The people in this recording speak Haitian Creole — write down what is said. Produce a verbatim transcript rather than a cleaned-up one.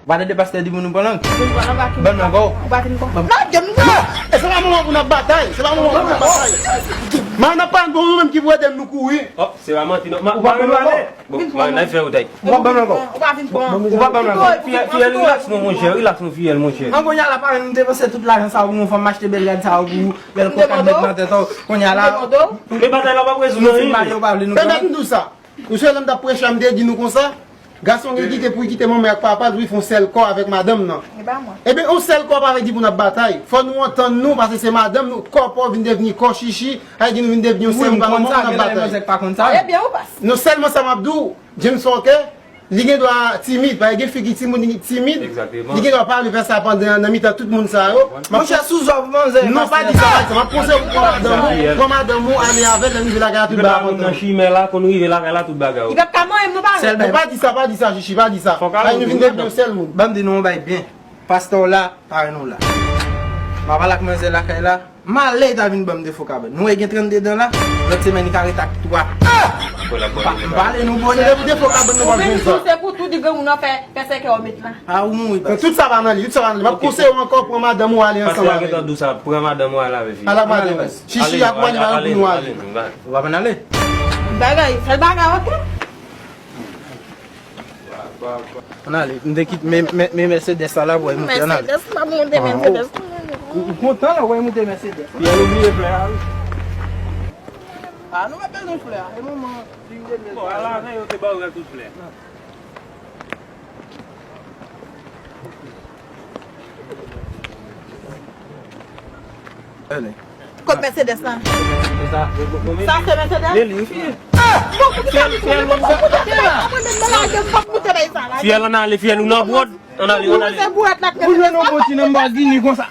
Ou pa tande pastè di pou nou pran lang? Ban m lang ankò. Ou pa fin pran. Non, Dye m. E se pa moman pou n ap batay. Se pa moman pou n ap batay. Mwen n ap pale pou nou menm ki pou ede m nou kouri. Hop, se pa manti non. Ou pa ban m lang ankò. Bon, mwen nan fè ou tay. Ou pa ban m lang ankò. Ou pa fin pran. Ou pa ban m lang ankò. Fiyèl, fiyèl, relax non, monchè. Relax non, fiyèl, monchè. An kounye a la, pare nou depanse tout lajan sa yo pou nou fè m achte bèl rad sa yo pou bèl kokat met nan tèt ou. Kounye a la. Men batay la p ap rezoud anyen. Pèmèt m di w sa. Ou sonje lè m t ap preche a, m te di nou konsa, gason gen kite pou l kite manman ak papa l pou l fè yon sèl kò avèk madanm nan. Ebyen, yon sèl kò pa vle di pou n ap batay. Fò nou antann nou, paske se madanm nou, kò pa w vin devni kò chichi, sa vle di nou vin devni yon sèl, nou pa manman pou n ap batay. Non, sèlman sa m ap di w, James Walker, li gen dwa timid, paske gen fi ki timoun, li timid, li gen dwa pale fè sa pandan nan mitan tout moun sa yo. Monchè, sou zòf manzè. Non, pa di sa, pa di sa. M ap konseye w pou pran madanm ou, pran madanm ou, ale avè l, lè rive lakay la, tout bagay ap antann. Nan chimè la, konn rive lakay la, tout bagay. Li p ap ka manyen m, non, pa. Sèl bèl. Pa di sa, pa di sa, Chichi, pa di sa. Fòk ale nou vin devni yon sèl moun. Ban m di nou yon bagay byen. Pastè w la, parenn ou la. M a pale ak manzè lakay la. M ale, li ta vin ban m defo kabann. Nou wè gen trannde dan la, lòt semèn li ka ret ak twa. M pale nou bonè. Se pou defo kabann nou pa jwenn sa. Se pou tou di granmoun nan fè, fè sèkèy ou met la. A ou mouri baz. Tout sa pa nan li, tout sa pa nan li. M ap konseye w ankò, pran madanm ou ale ansanm avè l. Pastè a gentan di w sa, pran madanm ou ale avè fi. Al ak madanm ou. Chichi ak Wani pa nan pou nou ale. Ou pa konn ale? Bagay, sèl bagay, oke? Ann ale, m te kite men, men, men Mercedes la la pou w monte, ann ale. Mercedes, m ap monte Mercedes. Ou, ou kontan la, w moute Mercedes. Fiyèl ou bliye flè a, wi. A, nou pa bezwen flè a. E manman, li vle flè. Bon, al avè yo te ba w tout flè. Kot Mercedes la? Sa se Mercedes? Fiyèl, ann ale, fiyèl, ou nan bwòd. Ann ale, ann ale. Ou jwenn yon bon ti nan bagini konsa.